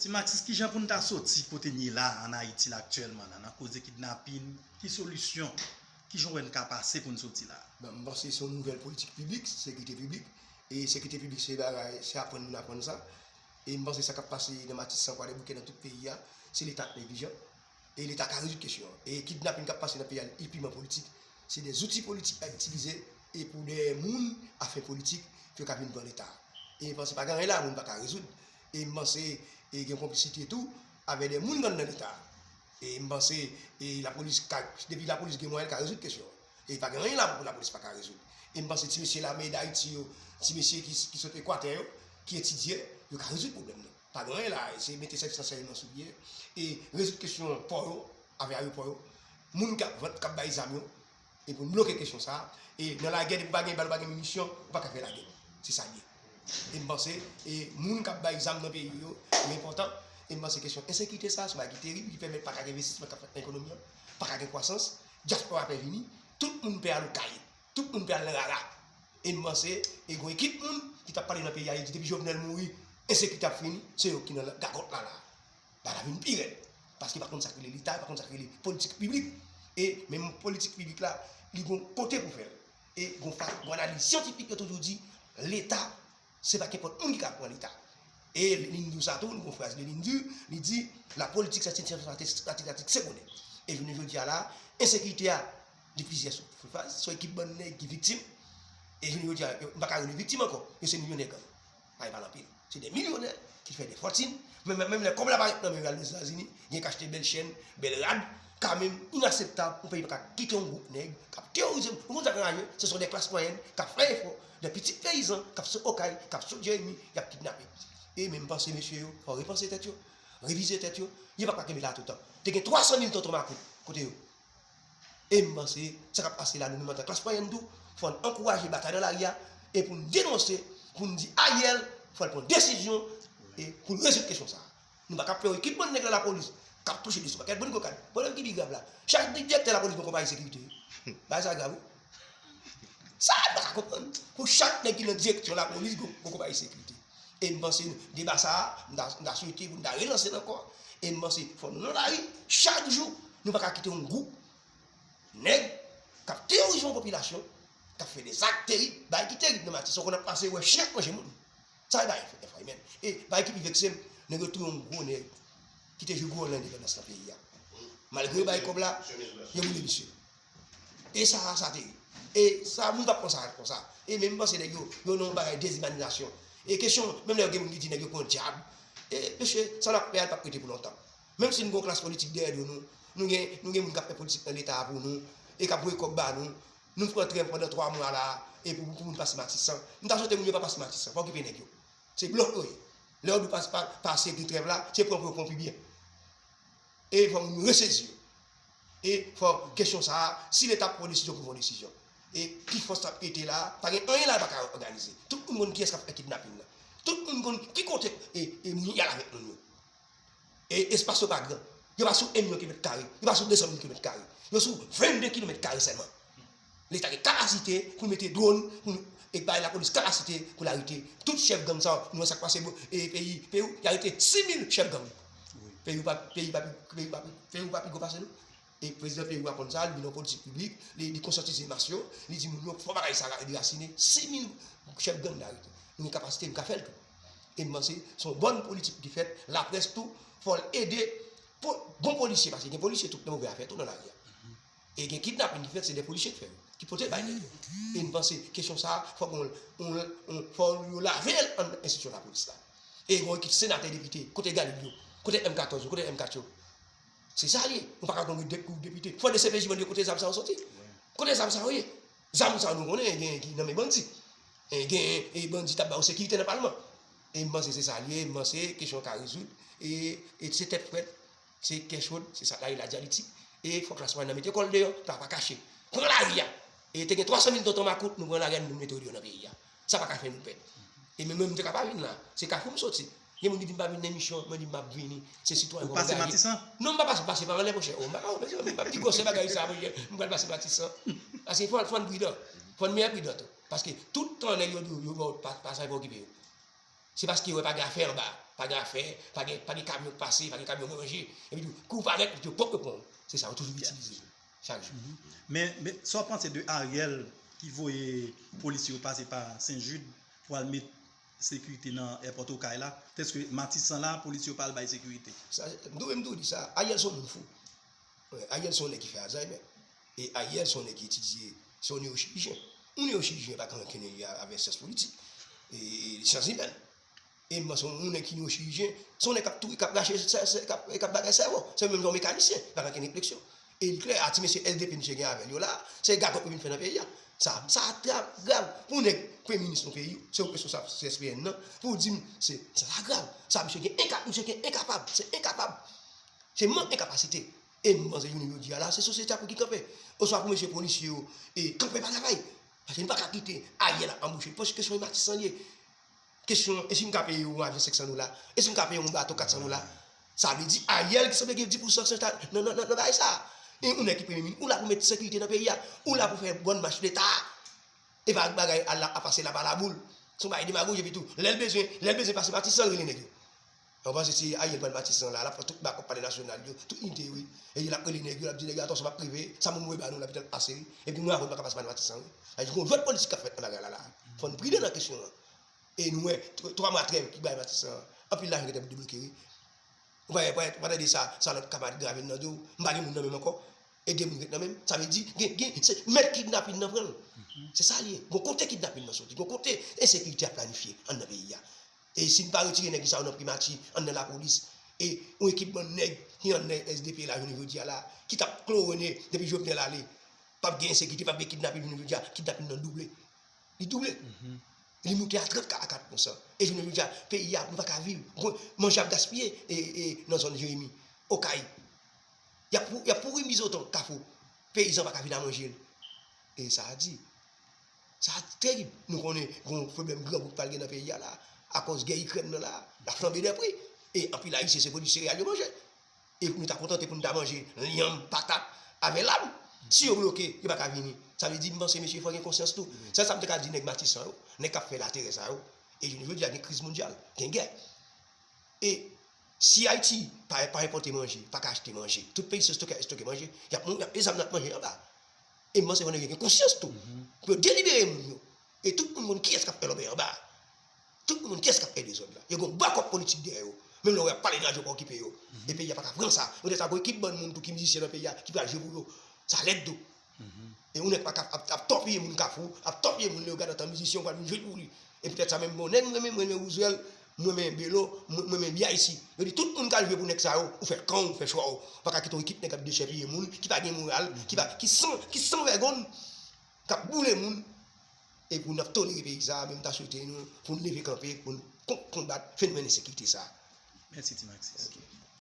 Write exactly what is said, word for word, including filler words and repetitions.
Ti Matis, kijan pou n ta soti kote n ye la ann Ayiti la aktyèlman la, nan koze kidnapin, ki solisyon, kijan w wè n ka pase pou n soti la? Bon, m panse se yon nouvèl politik piblik, sekirite piblik. E sekirite piblik se bagay, se aprann moun aprann sa. E m panse sa k ap pase nan Matisan, Kwadèboukè, nan tout peyi a, se Leta k neglijan. E Leta ka rezoud kesyon an. E kidnapin k ap pase nan peyi a, li piman politik. Se de zouti politik k ap itilize e pou de moun a fen politik pou yo ka vin pran Leta. E m panse pa gen anyen la moun pa ka rezoud. E m panse e gen konplisite tou avèk de moun k anndan Leta. E m panse e lapolis ka, depi lapolis gen mwayen, l ka rezoud kesyon an. E pa gen anyen la pou lapolis pa ka rezoud. E m panse ti mesye lame Dayiti yo, ti mesye ki, ki sot Ekwatè yo, ki etidye, yo ka rezoud pwoblèm nan. Pa gen anyen la, se mete sèvis ransèyman sou pye e rezoud kesyon pò yo, avèk ayewopò yo. Moun k ap vann, k ap bay zam yo, e pou n bloke kesyon sa a. E nan lagè, depi w pa gen bal, w pa gen minisyon, ou pa ka fè lagè. Se sa l ye. E m panse, e moun k ap bay zam nan peyi yo, yo enpòtan. E m panse kesyon ensekirite sa a, se yon bagay ki terib, ki pèmèt pa ka gen envestisman k ap fèt nan ekonomi an, pa ka gen kwasans, dyaspora pè vini, tout moun pè al lakay yo, tout moun pè al nan rara. E m panse, e gen yon ekip moun ki t ap pale nan peyi a, yo di depi Jovenel mouri, ensekirite ap fini, se yo ki nan gagòt la la a. Bagay la vin pi rèd. Paske pa konn sa k rele Leta, pa konn sa k rele politik piblik. E menm politik piblik la, li gon kote pou fè l. E gon fa, gon analiz syantifik yo toujou di, Leta, se pa kenpòt moun ki ka pran Leta. E Lenin di w sa tou, nou gon fraz Lenin di, li di, la politique, c'est une science stratégique, stratégique, secondaire. E jounen jodi a la, ensekirite a, li plizyè sou faz, se yon ekip bann nèg ki viktim. E jounen jodi a, yo, m pa ka rele viktim ankò, yo se milyonè gang. Pa gen pale anpil. Se de milyonè ki fè de fòtin. Men, men, menm lè kòb la parèt nan men yo al Ozetazini, gen k achte bèl chèn, bèl rad, kanmenm inakseptab yon peyi pa ka kite yon gwoup nèg k ap teworize. Ou konn sa k anraje? Se son de klas mwayèn k ap fè efò, de pitit peyizan k ap sot Okay, k ap sot Jeremi, y ap kidnape. E men m panse mesye yo, fò repanse tèt yo, revize tèt yo. Yo pa ka kenbe la toutan. Te gen twa san mil tonton makout kote yo. E m panse, sa k ap pase la, nou menm antan klas mwayèn tou, fò n ankouraje batay nan lari a, e pou n denonse, pou n di Ariel, fò l pran desizyon, e pou l rezoud kesyon sa a. Nou pa ka pè ekip bann nèg nan lapolis, k ap touche de sou pakèt bann kokad. Pwoblèm ki pi grav la, chak direktè lapolis gon konpayi sekirite. Bagay sa grav, wi. Sa, nou pa ka konprann. Pou chak nèg ki nan direksyon lapolis gon, gon konpayi sekirite. E m panse deba sa a, m ta, m ta swete pou n ta relanse l ankò. E m panse fò nou nan lari chak jou. Nou pa ka kite yon gwoup nèg k ap teworize yon popilasyon, k ap fè de zak terib, bagay ki terib nan Matisan, w konn ap pase, w wè chen ap manje moun. Sa e bagay enfòy menm. E bagay ki pi vekse m, nèg yo touye yon gwo nèg ki te jwe gwo wòl nan endepandans nan peyi a. Malgre yo bay kòb la, yo boule misye. E sa, sa terib. E sa, moun p ap pran sa konsa. E menm m panse nèg yo, yo nan yon bagay dezimanizasyon. E kesyon, menm lè yo gen moun ki di nèg yo pran dyab. E mesye, sa n ap fè a, l p ap rete pou lontan. Menm si n gen yon klas politik dèyè do nou, nou gen, nou gen moun k ap fè politik nan Leta a pou nou, e k ap voye kòb ba nou, nou pran tren pandan twa mwa la, e pou, pou moun pase Matisan. M ta swete moun yo pa pase Matisan, pa okipe nèg yo. Se blòk yo ye. Lè yo di w pase, pa, pase gen trèv la, se pran pou yo pran pi byen. E fò moun yo resezi yo. E fò kesyon sa a, si Leta pran desizyon pou pran desizyon. E ki fòs l ap mete la, pa gen anyen la l pa ka òganize. Tout moun konn kiyès k ap fè kidnapin nan. Tout moun konn ki kote e, e moun y al avèk moun yo. E espas yo pa gran. Yo pa sou en milyon kilomèt kare. Yo pa sou de san mil kilomèt kare. Yo sou vennde kilomèt kare sèlman. Leta gen kapasite pou l mete dwòn, pou l, e bay lapolis kapasite pou l arete tout chèf gang sa yo. Nou wè sa k pase, e peyi Pewou, y arete sis mil chèf gang. Pewou pa, peyi pa, peyi pa, Pewou pa pi gwo pase nou. E prezidan Pewou a konn sa, li vin nan politik piblik, li, li konsyantizye mas yo, li di moun yo fò bagay sa a derasinen, sis mil chèf gang n arete. Nou gen kapasite, nou ka fè l tou. E m panse se yon bòn politik ki fèt, laprès tou, fò l ede po-, bon polisye, paske gen polisye tou k nan move afè tou nan lari a. E gen kidnapin ki fèt, se de polisye k fè yo, ki pote l bay nèg yo. E m panse kesyon sa a, fòk yon, yon, yon, fò yo lave l anndan enstitisyon lapolis la. E gen yon ekip senatè, depite, kote galil yo, kote M katòz yo, kote M kat yo. Se sa l ye. Ou pa ka konn de-, depite. Fò D C P J mande kote zam sa yo soti. Kote zam sa yo ye? Zam sa yo nou konnen gen ki nan men bandi. E gen e bandi t ap ba yo sekirite nan palman. E m panse se sa l ye, m panse kesyon an ka rezoud. E, e se tèt frèt, se kè chòd, se sa k rele la dyalitik. E fò klas mwayèn nan mete kò l deyò, pa, pa kache. Pran lari a. E te gen twa san mil tonton makout, nou pran lari a, nou mete yo deyò nan peyi a. Sa pa ka fè nou pè. E menm mwen, m te ka pa vin la. Se Kafou m soti. Gen moun ki di m pa vin nan emisyon, mwen di m ap vini. Se sitwayen pou angaje. Ou pase Matisan? Non, m pa pase, pase pa anlè, monchè. O, m pa ka wè, mezanmi, m p ap di gwosè bagay sa, monchè. M pral pase Matisan. Paske fò, fò n pridan. Fò n meyè pridan tou. Paske tout tan nèg yo di w, yo ba w pa, pa sa, yo pa okipe yo. Se paske yo wè pa gen afè anba. Pa gen afè, pa gen, pa gen kamyon k pase, pa gen kamyon manje. Epi tou, kou w parèt, yo pòp yo pran w. Se sa, yo toujou itilize yo. Chak jou. Men, men sa w panse de Ariel ki voye polisye yo pase pa Sen Jid pou al met sekirite nan èpòt Okay la? Tèske Matisan la, polisye yo pa al bay sekirite. Sa, m tou, m tou di sa, Ariel se yon moun fou. Ariel se yon nèg ki fè Alzheimer. E Ariel se yon nèg ki etidye, se yon newochirijyen. Yon newochirijyen pa ka ankenn li avè syans politik, e, e syans imèn. E m panse yon nèg ki newochirijyen, se yon nèg k ap touye, k ap rache, k ap, k ap bagay sèvo. Se menm jan yon mekanisyen, pa ka gen refleksyon. E li klè, a ti mesye S D P misye gen avè l yo la, se gagòt yo vin fè nan peyi a. Sa, sa grav, grav. Pou nèg premye minis yon peyi, se yon responsab C S P N nan, pou w di m, se, sa, sa grav. Sa, misye gen enka-, misye gen enkapab, se enkapab. Se mank enkapasite. E m panse jounen jodi a la, se sosyete a pou ki kanpe. Oswa pou mesye polisye yo, e kanpe pa travay. Paske nou pa ka kite Ariel ap anboche l. Paske kesyon Matisan li ye. Kesyon, e si m ka peye yon avyon senk san dola? E si m ka peye yon bato kat san dola? Sa vle di Ariel ki sanble gen dis pousan nan, nan, nan, nan bagay sa. E ou nèg ki premye minis, ou la pou met sekirite nan peyi a. Ou la pou fè bòn mach leta. E pa bagay al la, a pase la pa laboul. Se yon bagay demagoji epi tou. Lè l bezwen, lè l bezwen pase Matisan, l rele nèg yo. Ou panse se Ariel pral Matisan la, l ap pran tout bakòp Palè Nasyonal yo, tout nite yo, wi. E l ap rele nèg yo, l ap di nèg yo, atansyon, m ap rive, sa moun mwen ba nou la, pita l pase, wi. Epi nou avè n pa ka pase pa Matisan, wi. Sa vle di, gon jwèt politik k ap fèt nan bagay la, la. Fò n pridan nan kesyon an. E nou wè, tw-, twa mwa trèv ki bay Matisan an, anpil lajan gentan debloke, wi. Ou pa, pa, pa tande sa, sa lòt kamarad grave nan do, m pa gen moun nan men m ankò. E gen moun ret nan men m. Sa vle di, gen, gen, se mèt kidnapin nan pran l. Se sa l ye. Gon kote kidnapin nan soti, gon kote ensekirite a planifye anndan peyi a. E si n pa retire nèg sa yo nan primati, anndan lapolis, e yon ekip bann nèg ki anndan S D P la jounen jodi a la, ki t ap klowone depi Jovenel ale, p ap gen ensekirite, p ap gen kidnapin jounen jodi a, kidnapin nan double. Li double. Li moute a trant a kat pousan. E jounen jodi a, peyi a, nou pa ka viv. Manje ap gaspiye e, e, nan zòn Jeremi, Okay. Y ap, y ap pouri mizoton, Kafou. Peyizan pa ka vin a manje l. E sa a di. Sa terib. Nou konnen gon pwoblèm grangou k pral gen nan peyi a la, akòz gè Ikrèn nan la, la flambée des prix. E anpil Ayisyen se pwodui sereyal yo manje. E nou ta kontante pou nou ta manje lyanm, patat, avè lam. Si yo bloke, yo pa ka vini. Sa vle di, m panse mesye fò gen konsyans tou. Sèl sa m te ka di nèg Matisan yo, nèg k ap fè laterè sa yo. E jounen jodi a gen kriz mondyal, gen gè. E si Ayiti pa, pa enpòte manje, pa ka achte manje, tout peyi se stoke, stoke manje, y ap mouri, y ap, e zam nan ap manje anba. E m panse fò nèg yo gen konsyans tou. Pou yo delibere moun yo. E tout moun konn kiyès k ap fè lòbèy anba. Tout moun konn kiyès k ap fè dezòd la. Yo gen yon bakòp politik dèyè yo. Menm lè w wè y ap pale nan radyo pa okipe yo. E peyi a pa ka pran sa. Poutèt sa, gon ekip bann moun tou ki mizisyen nan peyi a, ki pral jwe pou yo. Sa lèd tou. E yon nèg pa ka ap, ap tòpiye moun Kafou, ap tòpiye moun Leyogàn antan mizisyen, ou pral vin jwe pou li. E poutèt sa menm, bon, nèg m renmen, m renmen Rouzwèl, m renmen Belo, m, m renmen B I C. Yo di tout moun k al jwe pou nèg sa yo, ou fè kan w, ou fè chwa w. Ou pa ka kite yon ekip nèg ap dechèpiye moun, ki pa gen moral, ki pa, ki san, ki san vègonn, k ap boule moun. E pou n ap tolere peyi sa a, men m ta swete nou, pou n leve kanpe, pou n kon-, konbat fenomèn ensekirite sa a. Mèsi, Ti Maxis.